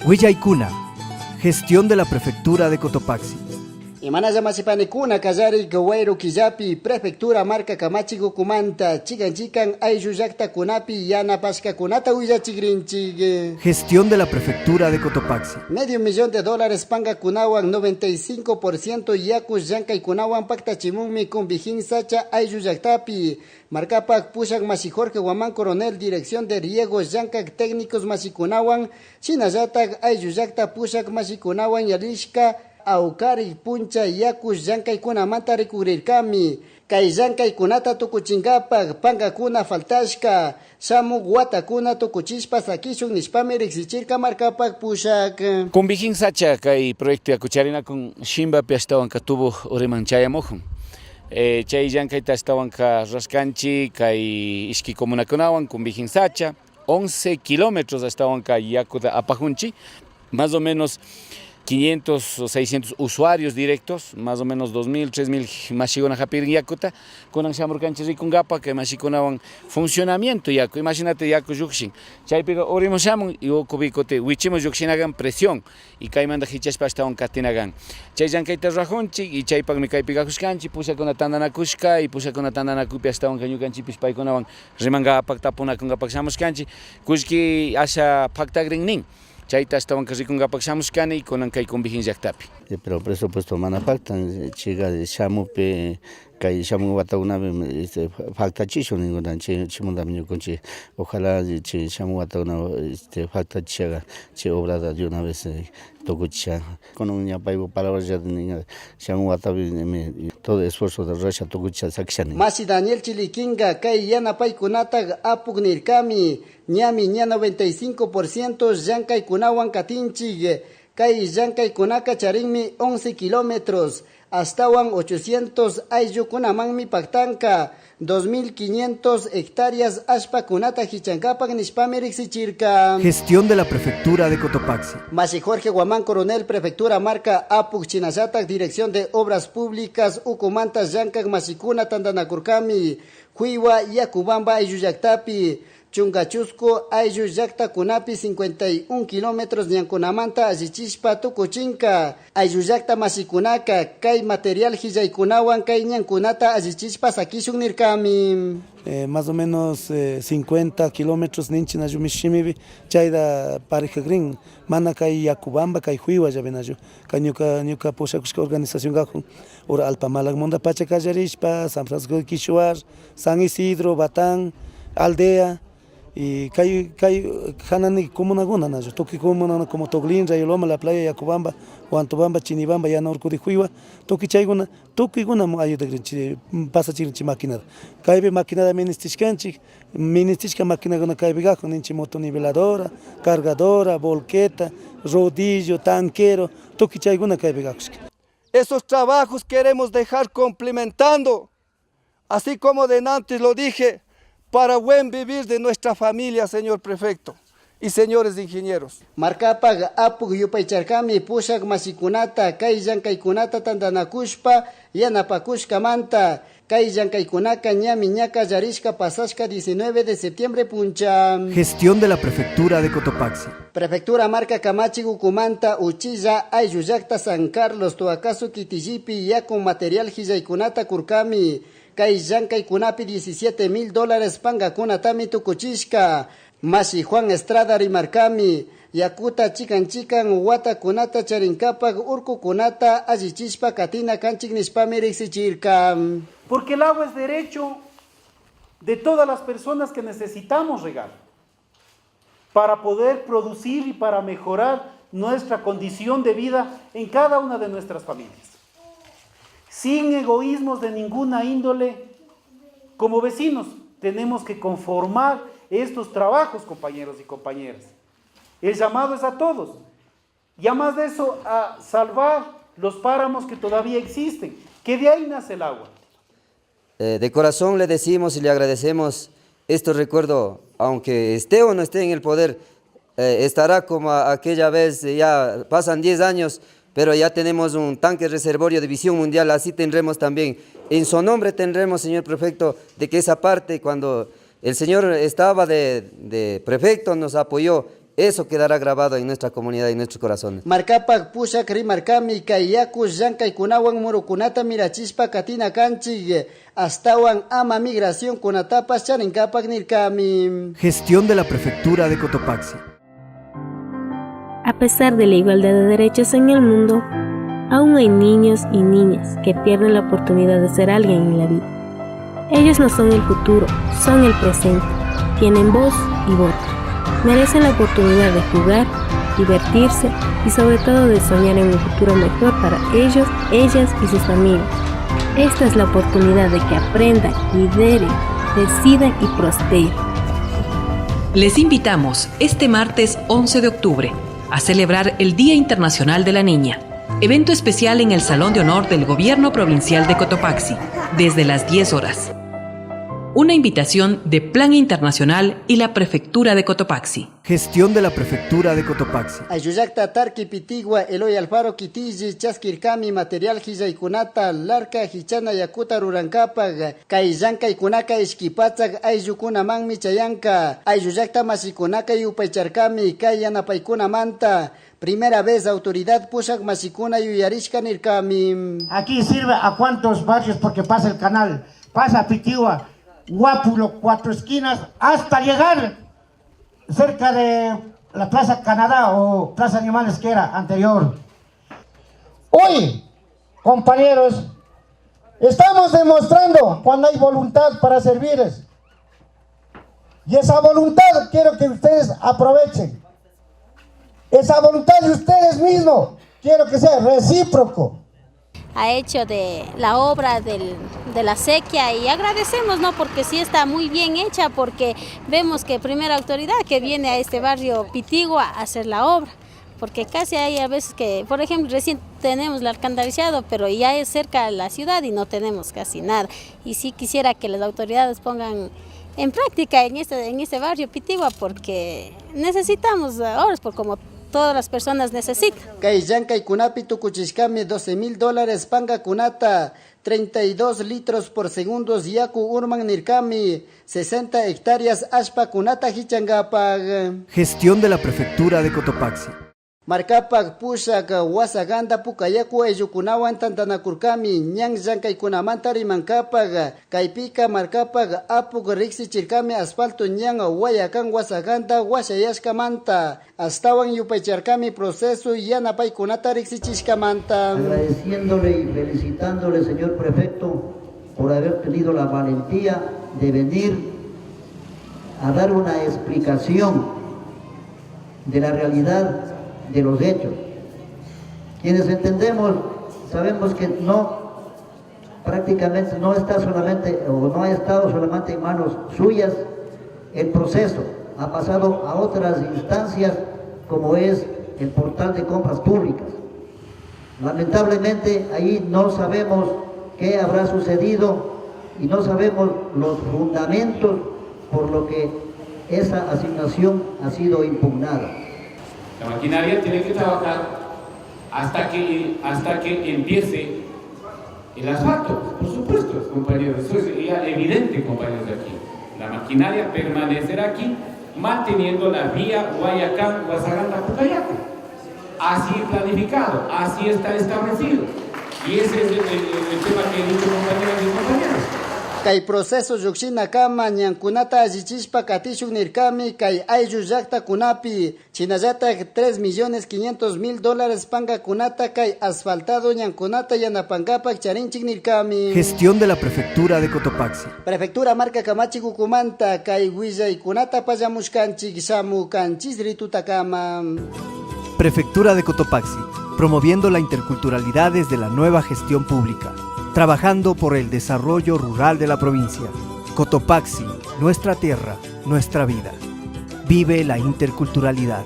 Huillaicuna, gestión de la Prefectura de Cotopaxi. Imanalla mashipanikuna kallari wayru killapi prefectura marka kamachik ukumanta chikan chikan ayllu llaktakunapi yanapashkakunata willachikrinchik. Gestión de la Prefectura de Cotopaxi. Medio millón de dólares pankakunawan 95% yaku llankaykunawan paktachimunmi Cumbijín Sacha ayllu llaktapi. Markapak pushak mashi Jorge Guamán Coronel, Dirección de Riego llankak técnicos mashikunawan, shinallatak ayllu llakta pushak mashikunawan yalishka awkarik puncha yaku llankaykunamanta rikurirkami. Kay llankaykunata tukuchinkapak pankakuna faltashka, shamuk watakuna tukuchishpa sakishun nishpami riksichirka markapak pushak. Cumbijín Sacha kay proyecto yakucharinakun Shimbapi ashtawanka tubo uriman chayamujun. Chay llankayta ashtawanka rurashkanchik kay ishki comunakunawan Cumbijín Sacha, 11 kilómetros ashtawanka yakuta apajunchik, más o menos 500 o 600 usuarios directos, más o menos 2.000, 3.000 mashikuna hapirin yakuta, kunan shamurkanchik rikunkapak kay mashikunawan funcionamiento yaku, imagínate yaku llukshin, chaypika urimun shamun y ukupi kuti wichimun llukshinakan presión y kaymanta hichashpa ashtawan katinakan. Chay llankayta rurajunchik y chaypakmi kaypi kajushkanchik, pushakuna tantanakushka y pushakuna tantanakuypi ashtawanka ñukanchikpish paykunawan rimankapak tapunakunkapak shamushkanchik, kullki asha paktakrin nin. Chayta ashtawanka rikunkapak shamushkani kunan kay Cumbijín llaktapi. Pero presupuesto mana paktan, chayka shamupi kay shamuk watakunapi este paktachishun ninkuna chay chaymantami ñukanchik ojalá chay shamuk watakuna este paktachishaga chay obrata de una vez tukuchisha. Kunan ña paypak palabrallata ninga shamuk watapi todo esfuerzota rurasha tukuchisha sakisha nin. Mashi Daniel Chiliquinga kay yanapaykunatak apuk nirkami, ñami ña 95% llankaykunawan katinchik, kay llankaykunaka charinmi 11 kilómetros, ashtawan 800 ayllukunamanmi paktanka, 2.500 hectáreas allpakunata hichankapak nishpami riksichirka. Gestión de la Prefectura de Cotopaxi. Mashi Jorge Guamán Coronel, Prefectura Marka Apuk Chinallatak, Dirección de Obras Públicas, Ukumanta llankak mashikuna tantanakurkami, Juiwa Yakubamba ayllu llaktapi, Chungachusco ayllu llaktakunapi 51 kilómetros ñankunamanta allichishpa tukuchinka. Ayllu llakta mashikunaka kay material hillaykunawan kay ñankunata allichishpa sakishun nirkami. Más o menos 50 kilómetros ninchi nayu mishimibi chayda parejagrin mana kay Yakubamba kay Juiwa llavenayu kay ñuka ñuka pushakushka organización gajun ura Alpamalakmanta pacha kallarishpa San Francisco de Quishuar, San Isidro, Batán, Aldea y kay kay hanani comunakuna nayu tukuy comunakuna como Toglín, Rayo Loma, La Playa, Yakubamba, Huantobamba, Chinibamba, Yana Urcu de Juiwa tukuy chaykuna tukuykunaman ayudakrinchik pasachikrinchik maquinata kaypi maquinata ministishkanchik ministishka maquinakuna kaypi kajun ninchik motoniveladora, cargadora, volqueta, rodillo, tanquero tukuy chaykuna kaypi kajushka. Esos trabajos queremos dejar complementando, así como de antes lo dije, para buen vivir de nuestra familia, señor prefecto y señores ingenieros. Markapak apuk yupaycharkami pushak mashikunata kay llankaykunata tantanakushpa yanapakushkamanta kay llankaykunaka ñami ña kallarishka pasashka 19 de septiembre puncha. Gestión de la Prefectura de Cotopaxi. Prefectura Marka Kamachik ukumanta uchilla ayllu llakta San Carlos Toacaso kitillipi yaku material hillaykunata kurkami kay llankaykunapi 17 mil dólares pankakunatami tukuchishka. Mashi Juan Estrada rimarkami yakuta chikan chikan watakunata charinkapak urkukunata allichishpa katina kanchik nishpami riksichirka. Porque el agua es derecho de todas las personas que necesitamos regar para poder producir y para mejorar nuestra condición de vida en cada una de nuestras familias. Sin egoísmos de ninguna índole, como vecinos tenemos que conformar estos trabajos, compañeros y compañeras. El llamado es a todos. Y además de eso, a salvar los páramos que todavía existen, que de ahí nace el agua. De corazón le decimos y le agradecemos este recuerdo, aunque esté o no esté en el poder, estará como aquella vez, ya pasan 10 años, pero ya tenemos un tanque reservorio de visión mundial, así tendremos también. En su nombre tendremos, señor prefecto, de que esa parte, cuando El señor estaba de, de prefecto, nos apoyó. Eso quedará grabado en nuestra comunidad y en nuestros corazones. Markapak pushak rimarkami kay yaku llankaykunawan murukunata mirachishpa katina kanchik ashtawan ama migracionkunatapash charinkapak nirkami. Gestión de la Prefectura de Cotopaxi. A pesar de la igualdad de derechos en el mundo, aún hay niños y niñas que pierden la oportunidad de ser alguien en la vida. Ellos no son el futuro, son el presente. Tienen voz y voto. Merecen la oportunidad de jugar, divertirse y sobre todo de soñar en un futuro mejor para ellos, ellas y sus familias. Esta es la oportunidad de que aprendan, lideren, decidan y prosperen. Les invitamos este martes 11 de octubre a celebrar el Día Internacional de la Niña, evento especial en el Salón de Honor del Gobierno Provincial de Cotopaxi, desde las 10 horas. Una invitación de Plan Internacional y la Prefectura de Cotopaxi. Gestión de la Prefectura de Cotopaxi. Ayllullakta Tarki Pitigua, Eloy Alfaro Kitilli, chaskirkami material hillaykunata, larka hichana yakuta rurankapak, kay llankaykunaka ishkipatsak ayllukunamanmi chayanka, ayllullakta mashikunaka yupaycharkami kay yanapaykunamanta, primera vez autoridad pushak mashikuna yuyarishka nirkami. Aquí sirve a cuántos barrios porque pasa el canal, pasa Pitigua, Guápulo, Cuatro Esquinas, hasta llegar cerca de la Plaza Canadá o Plaza Animales que era anterior. Hoy, compañeros, estamos demostrando cuando hay voluntad para servirles. Y esa voluntad quiero que ustedes aprovechen. Esa voluntad de ustedes mismos quiero que sea recíproco. Ha hecho de la obra de la acequia y agradecemos, ¿no? Porque sí está muy bien hecha, porque vemos que primera autoridad que viene a este barrio Pitigua a hacer la obra, porque casi hay a veces que, por ejemplo, recién tenemos el alcantarillado, pero ya es cerca de la ciudad y no tenemos casi nada. Y sí quisiera que las autoridades pongan en práctica en este barrio Pitigua, porque necesitamos obras, por como todas las personas necesitan. Kay llankaykunapi tukuchishkami 12 mil dólares pankakunata, 32 litros por segundo yaku urman nirkami, 60 hectáreas allpakunata hichankapak. Gestión de la Prefectura de Cotopaxi. Markapak pushak Guasaganda Pucayacu ayllukunawan tantanakurkami ñan llankaykunamanta rimankapak, kaypika markapak apuk riksichirkami asfalto ñan Guayacán Guasaganda washayashkamanta, ashtawan yupaycharkami proceso yanapaykunata riksichishkamanta. Agradeciéndole y felicitándole, señor prefecto, por haber tenido la valentía de venir a dar una explicación de la realidad de los hechos. Quienes entendemos, sabemos que no, prácticamente no está solamente, o no ha estado solamente en manos suyas el proceso, ha pasado a otras instancias como es el portal de compras públicas. Lamentablemente ahí no sabemos qué habrá sucedido y no sabemos los fundamentos por lo que esa asignación ha sido impugnada. La maquinaria tiene que trabajar hasta que empiece el asfalto, por supuesto, compañeros, eso es ya evidente, compañeros de aquí. La maquinaria permanecerá aquí manteniendo la vía Guayacán, Guasaganda, Pucayacu. Así planificado, así está establecido. Y ese es el tema que he dicho, compañeras y compañeros. Kay proceso llukshinakama ñankunata allichishpa katishun nirkami kay ayllu llaktakunapi, shinallatak 3.500.000 dólares pankakunata kay asfaltado ñankunata yanapankapak charinchik nirkami. Gestión de la Prefectura de Cotopaxi. Prefectura marka kamachik ukumanta kay willaykunata pallamushkanchik shamukanchis ritutakama. Prefectura de Cotopaxi, promoviendo la interculturalidad desde la nueva gestión pública, trabajando por el desarrollo rural de la provincia. Cotopaxi, nuestra tierra, nuestra vida. Vive la interculturalidad.